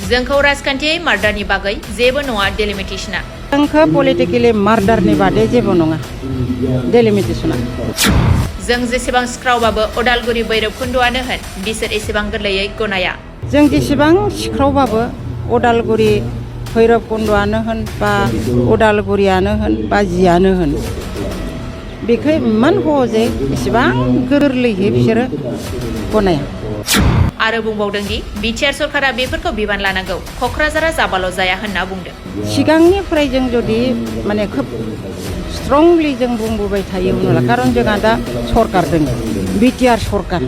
जोंखौ राजखान्थियारि मार्डारनि बागै जेबो नङा डेलिमिटेशना। जोंखौ पलिटिकेलि मार्डारनि बादै जेबो नङा डेलिमिटेशना। जों जेसेबां सिख्रावबाबो अदालगुरि भैरबकुन्दआनो होन बिसोर एसेबां गोरलैयै गनाया। जों जेसेबां सिख्रावबाबो अदालगुरि भैरबकुन्दआनो होन बा अदालगुरियानो होन बा जियानो होन बेखौ इमान सहजै इसेबां गोरलैयै बिसोरो गनाया। आरो बुंबावदों दि बिटिआर सरकारा बेफोरखौ बिबान लानांगौ, क'क्राझारा जाबाल' जाया होनना बुंदों। सिगांनिफ्राय जों जुदि माने खोब स्ट्रंलि जों बुंबोबाय थायो होनोब्ला खारन जोंहा दा सरकार दङ बिटिआर सरकार।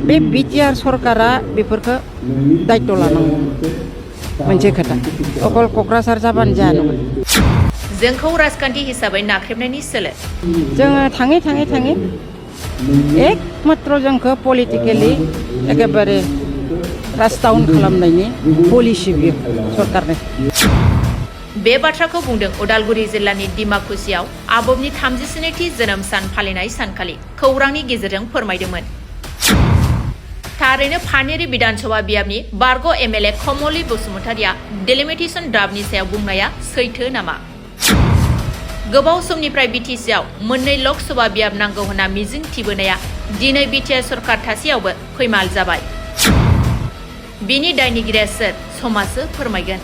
बे बिटिआर सरकारा बेफोरखौ दायित्व लानांगौ मोनसे खोथा, अकल क'क्राझार जाबानो जाया नङा। जोंखौ राजखान्थि हिसाबै नाख्रेबनायनि सोलो। जोङो थाङै थाङै थाङै एकमात्र जोंखौ पलिटिकेलि एकेबारे राजडाउन खालामनायनि पलिसि बियो सरकारनि। बे बाथ्राखौ बुंदों उदालगुरि जिल्लानि डिमाकुसियाव आबबनि 37थि जोनोम सान फालिनाय सानखालि खौरांनि गेजेरजों फोरमायदोंमोन। थारैनो फानेरि बिधानसभा बियाबनि बारग' एमएलए कमलि बसुमतारिया डेलिमिटेशन ड्राफ्टनि सायाव बुंनाया सैथो नामा? गोबाव समनिफ्राय बिटिसिआव मोननै लकसभा बियाब नांगौ होनना मिजिं थिबोनाया दिनै बिटिआर सरकार थासेयावबो फैमाल जाबाय। बिनि दायनिगिरिया सोर, समाजसो फोरमायगोन।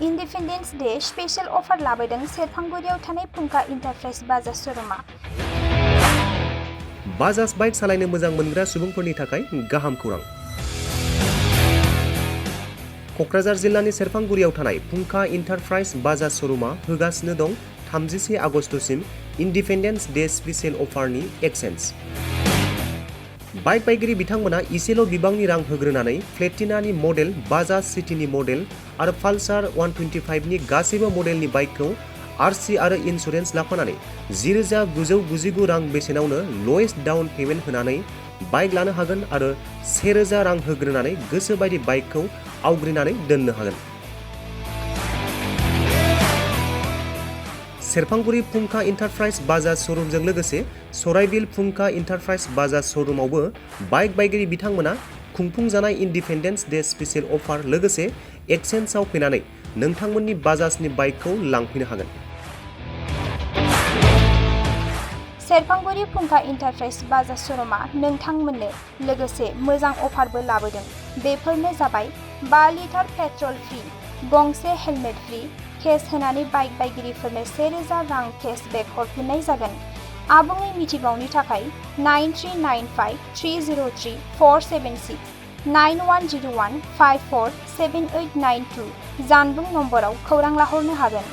इन्डिपेन्डेन्स डे स्पेशल अफार लाबोदों सेरफांगुरियाव थानाय फुंखा इन्टारप्राइज बाजाज श'रुमा। बाजाज बाइक सालायनो मोजां मोनग्रा सुबुंफोरनि थाखाय गाहाम खौरां। क'क्राझार जिल्लानि सेरफांगुरियाव थानाय फुंखा इन्टारप्राइज बाजाज श'रुमा होगासिनो दं 31 आगस्तसिम इन्डिपेन्डेन्स डे स्पेशल अफारनि एक्सेन्स। बाइक बायगिरि बिथांमोना इसेल' बिबांनि रां होग्रोनानै प्लेटिनानि मडेल, बाजाज सिटीनि मडेल आरो पालसार 125नि गासैबो मडेलनि बाइकखौ आरसि आरो इन्सुरेन्स लाफानानै 10,999 रां बेसेनावनो ल'एस्ट डाउन पेमेन्ट होनानै बाइक लानो हागोन आरो 1,000 रां होग्रोनानै गोसो बायदि बाइकखौ आवग्रिनानै दोननो हागोन। सेरफांगुरि फुंखा इन्टारप्राइज बाजाज श'रुमजों लोगोसे सराइबिल फुंखा इन्टारप्राइज बाजाज श'रुमावबो बाइक बायगिरि बिथांमोना खुंफुंजानाय इन्डिपेन्डेन्स डे स्पेशल अफार लोगोसे एक्सेन्सआव फैनानै नोंथांमोननि बाजाजनि बाइकखौ लांफैनो हागोन। सेरफांगुरि फुंखा इन्टारप्राइज बाजाज श'रुमा नोंथांमोननो लोगोसे मोजां अफारबो लाबोदों। बेफोरनो जाबाय 5 लिटार पेट्रल फ्रि, गंसे हेलमेट फ्रि, केस होनानै बाइक बायगिरिफोरनो 1,000 रां केशबेक हरफिननाय जागोन। आबुङै मिथिबावनो थाखाय 9395303476 9101547892 जानबुं नम्बराव खौरां लाहरनो हागोन।